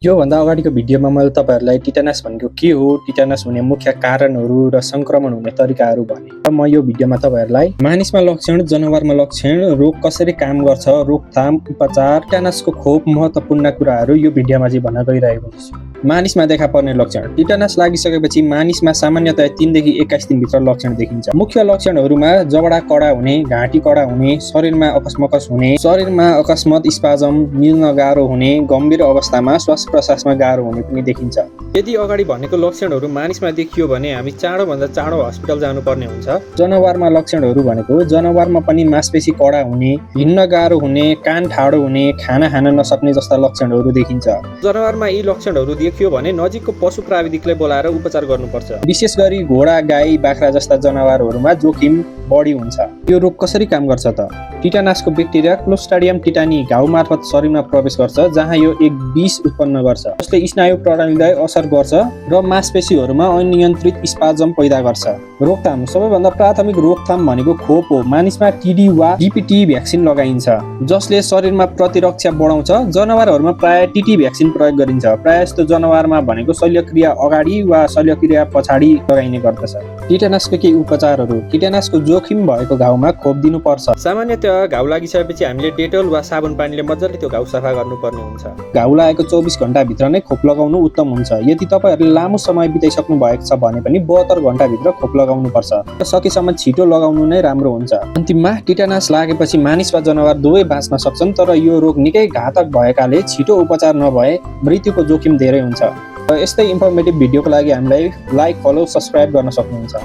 यो भन्दा अगाडिको भिडियोमा मैले तपाईहरुलाई टिटेनस भनेको के हो, टिटेनस हुने मुख्य कारणहरू र संक्रमण हुने तरिकाहरू भने। र म यो भिडियोमा तपाईहरुलाई मानिसमा लक्षण, जनावरमा लक्षण, रोग कसरी काम गर्छ, रोकथाम, उपचार, टिटेनसको खोप महत्त्वपूर्ण कुराहरू यो भिडियोमा चाहिँ भन्न गइरहेको छु। मानिसमा देखा पर्ने लक्षण। टिटेनस लागिसकेपछि मानिसमा सामान्यतया 3 देखि 21 दिनभित्र लक्षण देखिन्छ। मुख्य लक्षणहरूमा जबडा कडा हुने, घाँटी कडा हुने, शरीरमा अकस्मकस हुने, शरीरमा अकस्मात स्पाजम, मिल्न गाह्रो हुने, गम्भीर अवस्थामा श्वास प्रश्वासमा गाह्रो हुने पनि देखिन्छ। यदि अगाडि भनेको लक्षणहरू मानिसमा देखियो भने हामी चाँडोभन्दा चाँडो हस्पिटल जानुपर्ने हुन्छ। जनावरमा लक्षणहरू भनेको जनावरमा पनि मांसपेशी कडा हुने, हिँड्न गाह्रो हुने, कान ठाडो हुने, खाना खान नसक्ने जस्ता लक्षणहरू देखिन्छ। जनावरमा यी लक्षणहरू देखियो भने नजिकको पशु प्राविधिकलाई बोलाएर उपचार गर्नुपर्छ। विशेष गरी घोडा, गाई, बाख्रा जस्ता जनावरहरूमा जोखिम बढी हुन्छ। यो रोग कसरी काम गर्छ त? टिटेनसको ब्याक्टेरिया क्लोस्ट्रिडियम टिटानी घाउ मार्फत शरीरमा प्रवेश गर्छ, जहाँ यो एक विष उत्पन्न गर्छ जसले स्नायु प्रणालीलाई असर गर्छ र मांसपेशीहरूमा अनियन्त्रित स्पाजम पैदा गर्छ। रोकथाम। सबैभन्दा प्राथमिक रोकथाम भनेको खोप हो। मानिसमा टिडी वा डीपीटी भ्याक्सिन लगाइन्छ जसले शरीरमा प्रतिरक्षा बढाउँछ। जनावरहरूमा प्राय टीटी भ्याक्सिन प्रयोग गरिन्छ। प्राय जस्तो जनावरमा भनेको शल्यक्रिया अगाडि वा शल्यक्रिया पछाडि लगाइने गर्दछ। टिटेनसको केही उपचारहरू। टिटेनसको जोखिम भएको घाउमा खोप दिनुपर्छ। सामान्यतया घाउ लागिसकेपछि हामीले डेटोल वा साबुन पानीले मजाले त्यो घाउ सफा गर्नुपर्ने हुन्छ। घाउ लागेको 24 घण्टा भित्र नै खोप लगाउनु उत्तम हुन्छ। यदि तपाईहरुले लामो समय बिताइसक्नु भएको छ भने पनि 72 घण्टा भित्र खोप लगाउनु पर्छ। सकेसम्म छिटो लगाउनु नै राम्रो हुन्छ। अन्तिममा टिटेनस लागेपछि मानिस वा जनावर दुवै बाँच्न सक्छन्, तर यो रोग निकै घातक भएकाले छिटो उपचार नभए मृत्युको जोखिम धेरै हुन्छ। र यस्तै इन्फर्मेटिभ भिडियोको लागि हामीलाई लाइक, फलो, सब्स्क्राइब गर्न सक्नुहुन्छ।